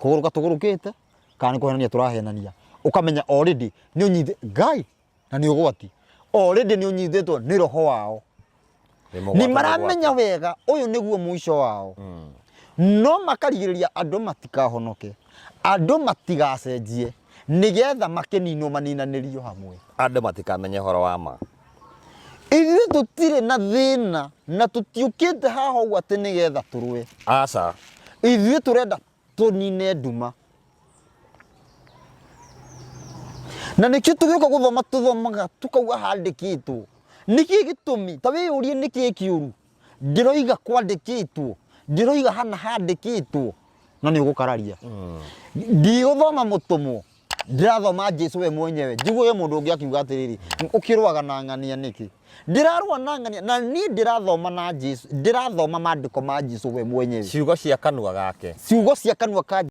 Kũgũrũka tũgũrũkĩte kana nĩ kũhenania tũrahenania? Ũkamenya already nĩ ũnyitĩ Ngai na nĩ ũgwati. Already nĩ ũnyitĩtwo nĩ roho wao. Nĩ maramenya wega ũyũ nĩguo mũico wao. No makarigĩrĩria andũ matikahonoke, andũ matigacenjie nĩgetha makĩninwo maninanĩrio hamwe. Andũ matikamenye ũhoro wa ma. Ithuĩ tũtirĩ na thĩna na tũtiũkĩte haha ũguo atĩ nĩgetha tũrũe. Aca. Ithuĩ tũrenda tũnine nduma. Na nĩkĩo tũgĩũka gũthoma tũthomaga tũkauga handĩkĩtwo. Nĩkĩ gĩtũmi? Ta wĩyũrie nĩkĩ kĩũru? Ndĩroiga kwandĩkĩtwo, ndĩroiga hana handĩkĩtwo na nĩ ũgũkararia. Ndigũthoma mũtũmwo, ndĩrathoma Jesu we mwenyewe. Njigue mũndũ ũngĩ akiuga atĩrĩrĩ, ũkĩrũaga na ng'ania nĩkĩ? Ndĩrarũa na ng'ania na niĩ ndĩrathoma na Jesu, ndĩrathoma maandĩko ma Jesu we mwenyewe. Ciugo cia kanua gake. Ciugo cia kanua ka